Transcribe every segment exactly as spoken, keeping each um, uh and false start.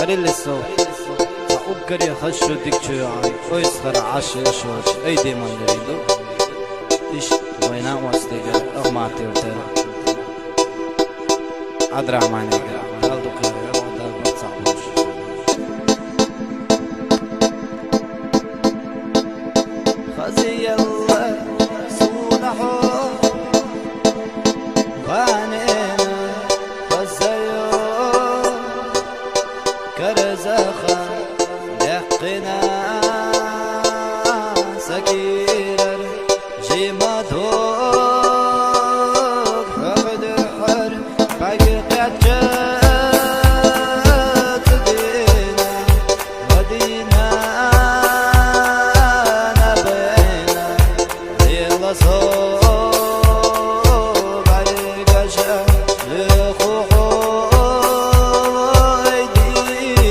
Хиралли со, ца уггаре хаза шо дика чу йоагӀан, ойсхара Ӏаш еш йолча Айдеман лерина ду. Иштта вай накъостагара Ахматовтара Ӏабдрахьманагара, Дала дукха вегӀ, Дала барт цхьа болуш. Хазиялла суна хьо, ванена хазайо, карзаха даьккхина сакирар. Жима дог хьохдухьар, баги кхача цудина, Мадина набена, лила со баргаша, лиху хьой дима.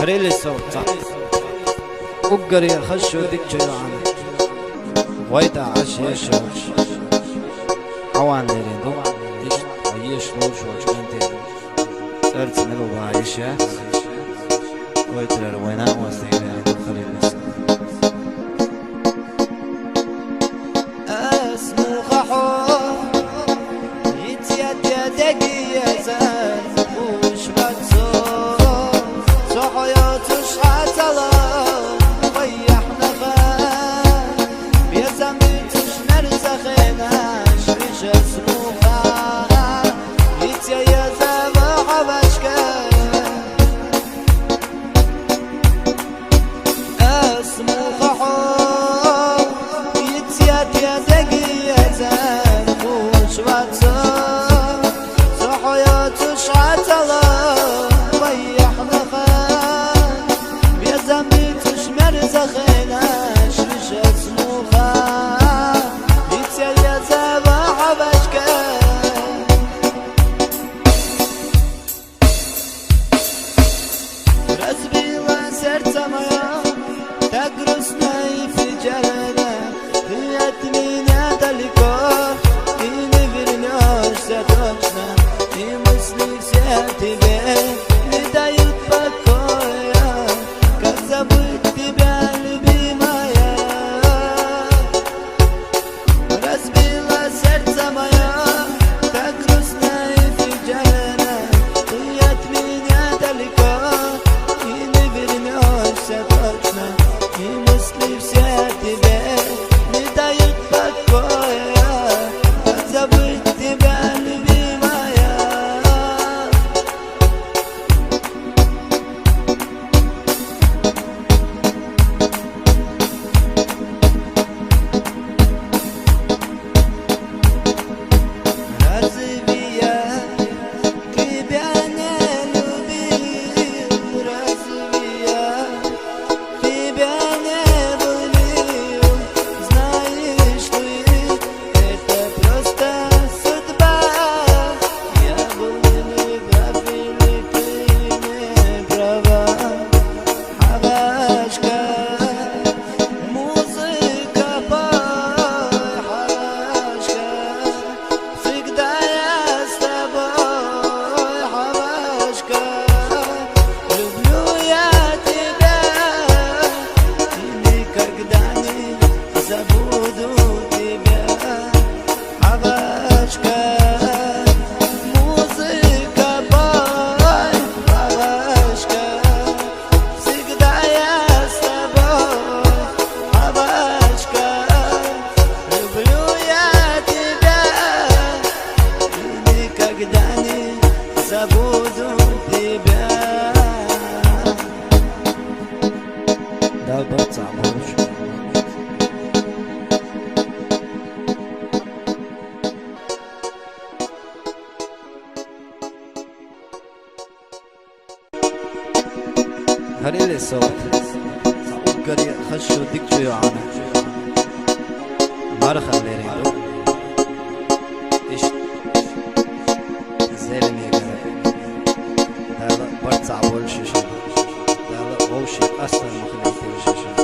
Хиралли со, ца уггаре хаза шо дика чу йоагӀан, вай тӀа Ӏаш еш йолча Ӏаван лерина ду. Иштта еш ловш волча кӀантера цӀарца мила ва йиш яц. Гойтарара вай накъостагара лерина ду, хиралли со. Дани, забуду тебя. Дала барт цхьаъ болаш. ХӀара илле совгӀат. Цхьа уггаре хазачо дика чу йоагӀанза, марха лерина ду. Иштта зелимегара. Дала барт цхьаъ болаш шоашта. Дала вовшийн къастар ма хилийтира шоашта.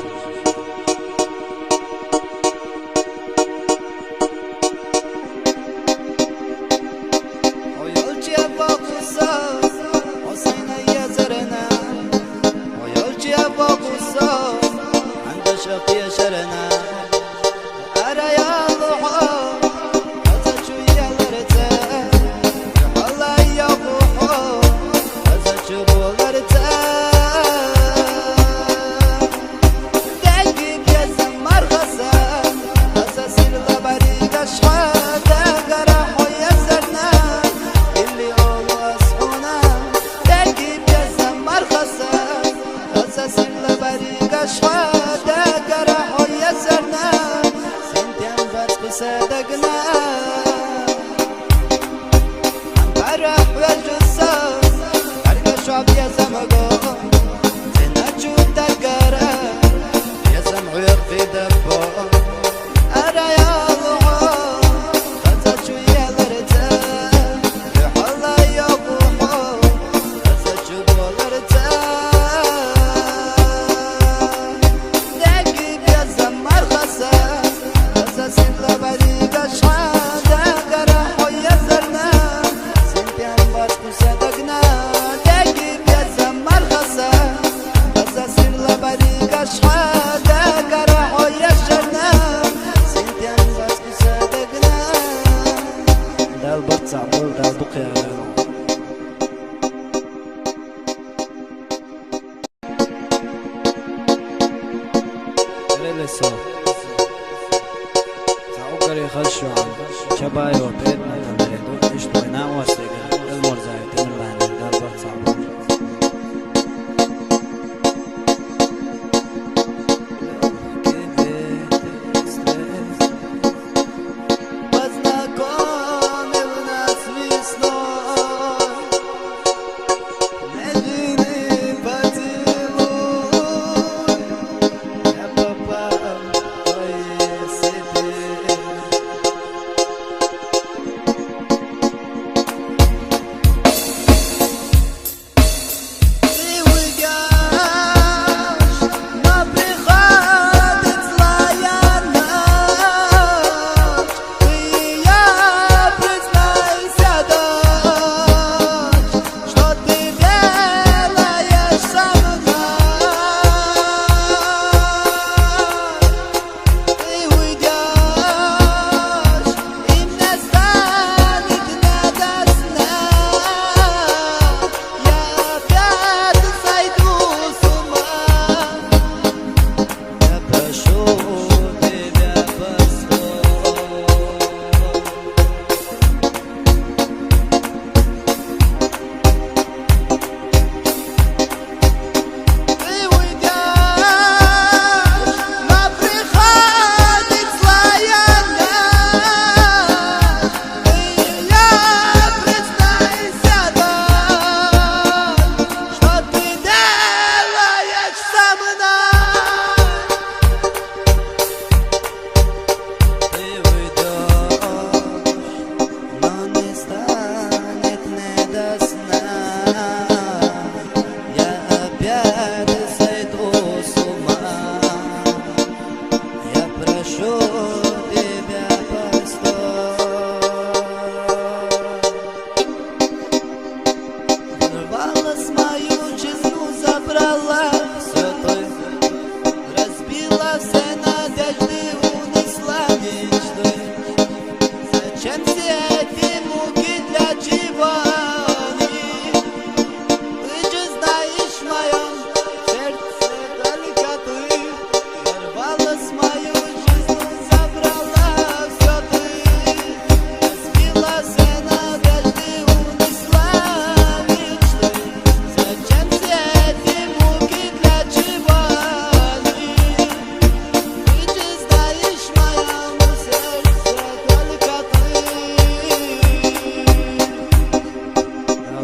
Хьо йолча боккхуса, хьо сайна езарна, хьо йолча боккхуса, хӀанз шо пешарна. Ара ялла хьо, хазачу яларца, хьалла йоаху хьо, хазачу боларца. Деги безам мархаса, хаза сирла баригаш хьо дагара хьо езарна, илли олу ас хьуна. Деги безам мархаса, хаза сирла баригаш хьо дагара хьо езарна, синтем бацкъуса дагна. Амбарах вежуса, арга шо безамго, цӀена чу дагара, безам гӀоьрхи даббо. Ара ялла хьо, хазачу яларца, хьалла йоаху хьо, хазачу боларца. Деги безам мархаса, хаза сирла баригаш хьо дагара хьо езарна, синтем бацкъуса дагна. Деги безам мархаса, хаза сирла баригаш хьо дагара хьо езарна, синтем бацкъуса дагна. Дала барт цхьаъ болба, Дала дукха яхар. Релесо. Цхьа уггаре хазачо йоагӀанза, Чабаева Петна тӀадерг ду, иштта вай накъостега Элмурзаев Темирлана, Дала барт цхьаъ болба. Познакомил нас весной, медленный поцелуй, я попал в твои сети.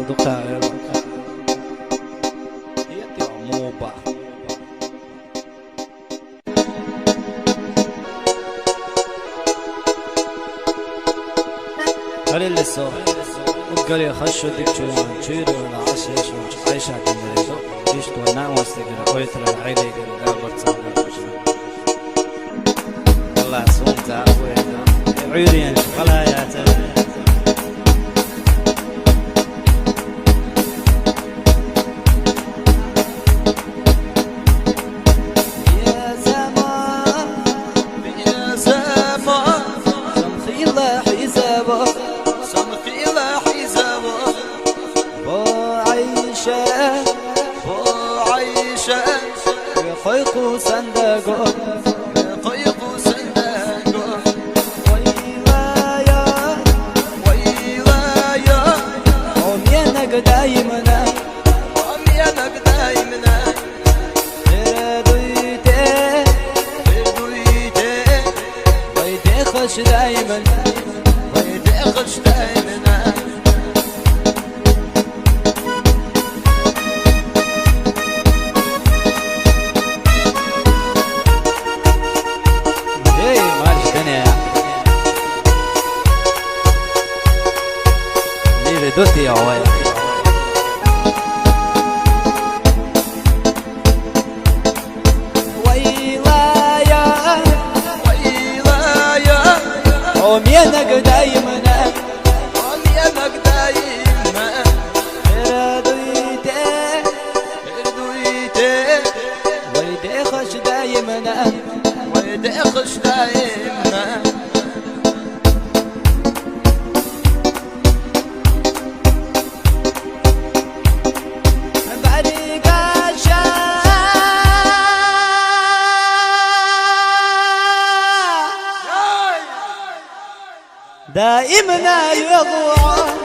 ܕܘܟܬܐ ܐܝܪ ܝܬܝ ܡܘܒܐ. ܓܪܝ ܠܗ ܣܘ، ܘܓܪܝ ܚܫܘ ܕܟܘܢ ܟܝܪܘ ܠܗ ܥܫܝܫܘ ܥܝܫܐ ܕܡܪܝܕܘ، ܝܫܬܘ ܢܘܣܬܐ ܓܪ ܩܘܝܬܪ ܥܝܠܐ ܓܪ ܕܒܪ ܨܒܘ. الله سونتا وينا عيرين خلاياتا. يا زمان، يا زمان، سمخي الله حسابه، سمخي الله حسابه. بو عيشة، بو عيشة، يخيقو سندقو، يخيقو سندقو. ويلايا، ويلايا، عميانك دايمنا، عميانك دايمنا. فردويتي، فردويتي، ويدي خش دايما، ويدي خش دايما. اي مارش دنيا. ليلة دوتي يا ويا. ويلايا، ويلايا، عميانك دايما، عميانك دايما. فردويتي، فردويتي، ويدي خش دايما، ويدي خش دايما. دائما يا ضوعان.